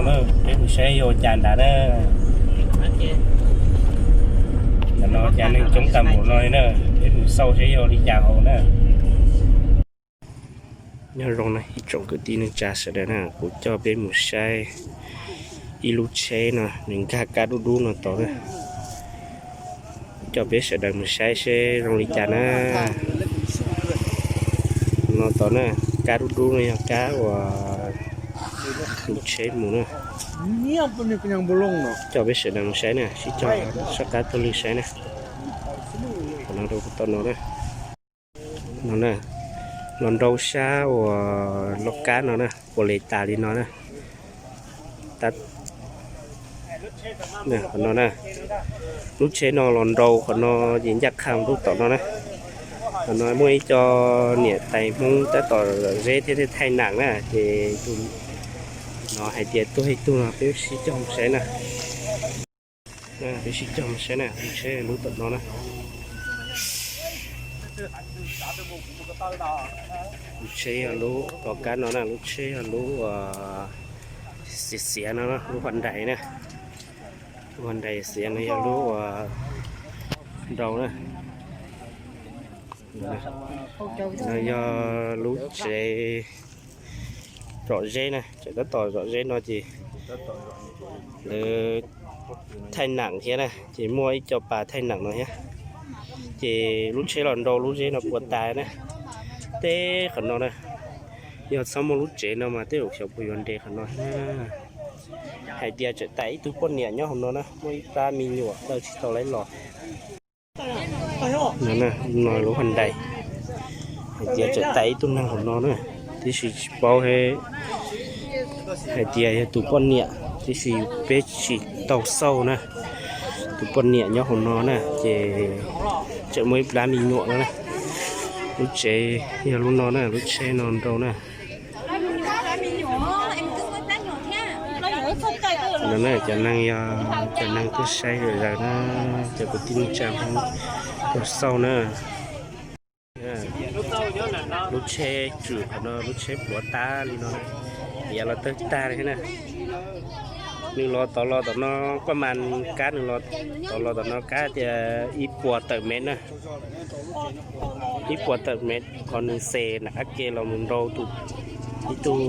Peb mus saib yog ua cas ntawd na. Ntawm no cas neeg coob tag npaum no li na, peb mus xauj saib yog li cas hauv na. Nyob zoo na ib tsoom kwv tij neej tsa sawv daws na, kuv coj peb mus saib ib lub tsheb no nws nkag kab dub dub no tod na. Coj peb sawv daws mus saib seb zoo li cas na. No tod na, kab dub dub no yog kab uas lub tsheb mus na. Coj peb sawv daws mus saib na, sib cog sab qab tuaj lwg saib na. Qhov no rau tom no na. No na, los nrau sab uas loj kab no na, ua li tas li no na. Qhov no na, lub tsheb no los nrau qhov no ces ncaj qha rau tom no na. Qhov no muaj ib co niam tais Hmoob tab tom zeb thiab thaij nam na, ces tus no hais tias tuaj ib tug no peb sib cog mus saib na. Peb sib cog mus saib na, lub tsheb lub tom no na. Lub tsheb yog lub tom kab no na, lub tsheb yog lub xiav xiav no, lub Hyundai na. Lub Hyundai xiav no yog lub uas nrau na. No yog lub tsev zom zeb na, tseem tab tom zom zeb no ces lawv thaij nam thiab na, ces muaj ib co pas thaij nam no thiab. Ces lub tsheb los nrau lub zeb no puas tas na. Teb qhov no na, yog txhob muaj lub tsev no mas tej zaum xyov puas yuav nres qhov no thiab. Hais tias tseem tais ib tug poj niam nyob hauv no na, muaj ib plab me nyuam daws tsis tau lawv los. No, no lub Hyundai, hais tias tseem tais ib tug neeg hauv no na, tiam sis tsis paub hais tias yog tus poj niam, tiam sis peb tsis tau xauj na. Tus poj niam nyob hauv no na, ces tseem muaj ib plab me nyuam no na. Lub tsev yog lub no na, lub tsheb no nrau na. No na, cov neeg yog cov neeg tuaj saib zom zaws na, cov kwv tij neej tsa Hmoob tuaj xauj na. Lub tsheb tswm qhov no, lub tsheb pluav tab li no, tiav los tawg tag li thiab na. Nws los tod los tom no, kuj mas kab nws los tod los tom no kab tias ib puas tawm mev na. Ib puas tawm mev qhov nws xes nram qab ke los mus nrau tus, ib tug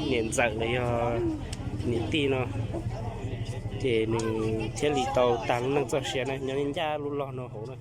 niam ntxawm los yog niam tij no, ces nws thiaj li tau tag lub neej txoj sia na, nyob ncaj lub log no hauv na.